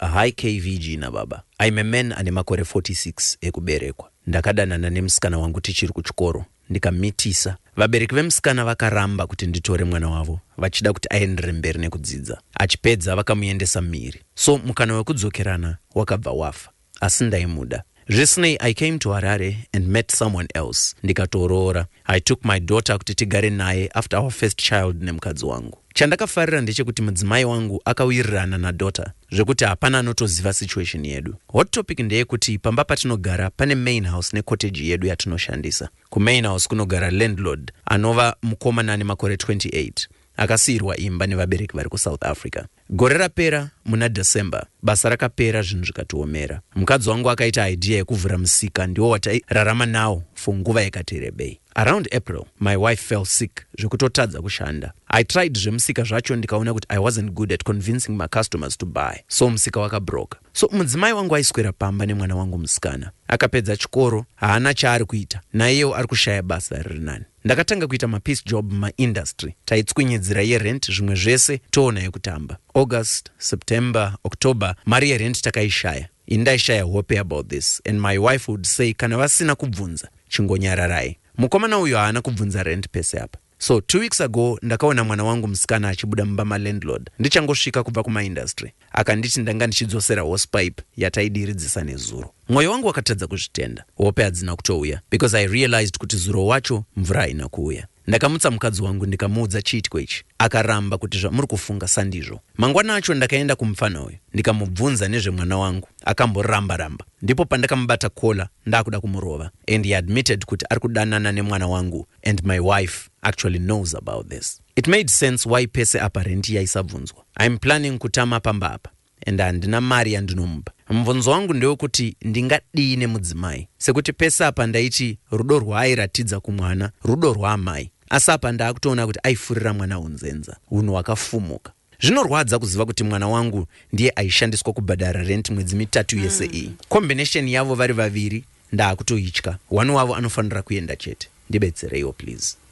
Hi KVG nababa. I'm a man ane makore 46 ekuberekwa. Ndakadanana nemusikana wangu tichiri kuchikoro ndikamitisa. Vabereki vemusikana vakaramba kuti nditore mwana wavo vachida kuti aenderere mberi nekudzidza. Achipedza vakamuendesa mhiri. So mukana wekudzokerana wakabva wafa. Asi ndaimuda. Zvisinei I came to Harare and met someone else ndikatoroora. I took my daughter kuti tigare naye after our first child nemukadzi wangu. Chandakafarira ndechekuti mudzimai wangu akawirirana nadaughter zvekuti hapana anotoziva situation yedu. Hot topic ndeyekuti pamba patinogara pane main house necottage yedu yatinoshandisa. Kumain house kunogara landlord anova mukomana ane makore 28 akasiirwa imba nevabereki vari kuSouth Africa. Gore rapera muna December basa rakapera zvinhu zvikatiomera. Mukadzi wangu akaita idea yekuvhura musika ndiwo watairarama nawo for nguva yakati rebei. Around April my wife fell sick zvekutotadza kushanda. I tried zvemusika zvacho ndikaona kuti I wasn't good at convincing my customers to buy so musika wakabroka. So mudzimai wangu aiswera pamba nemwana wangu musikana. Akapedza chikoro haana chaari kuita naiyewo ari kushaya basa riri nani. Ndakatanga kuita mapiece job mumaindustry taitswinyidzira yerent zvimwe zvese toona yekutamba. August, September, October mari yerent takaishaya. Ini ndaishaya hope about this and my wife would say kana vasina kubvunza chingonyararai. Mukomana uyu haana kubvunza rent pese apa. So 2 weeks ago ndakaona mwana wangu musikana achibuda mumba malandlord ndichangosvika kubva kumaindustry. Akanditi ndanga ndichidzosera hosepipe yataidiridzisa nezuro. Mwoyo wangu wakatadza kuzvitenda. Hope hadzina kutouya because I realized kuti zuro wacho mvura haina kuuya. Ndakamutsa mukadzi wangu ndikamuudza chiitiko ichi. Akaramba kuti zvamuri kufunga sandizvo. Mangwana acho ndakaenda kumufana uyu ndikamubvunza nezvemwana wangu akamboramba ramba. Ndipo pandakamubata collar ndakuda kumurova and he admitted kuti ari kudanana nemwana wangu and my wife actually knows about this. It made sense why pese apa renti yaisabvunzwa. I'm planning kutama pamba apa and handina mari yandinomupa. Mubvunzo wangu ndewekuti ndingadii nemudzimai sekuti pese apa ndaiti rudo rwaairatidza kumwana rudo rwaamai asi apa ndaakutoona kuti aifurira mwana unzenza unhu hwakafumuka. Zvinorwadza kuziva kuti mwana wangu ndiye aishandiswa kubhadhara rent mwedzi mitatu yese iyi. Combination yavo vari vaviri ndaakutoitya. One wavo anofanira kuenda chete. Ndibetsereiwo please.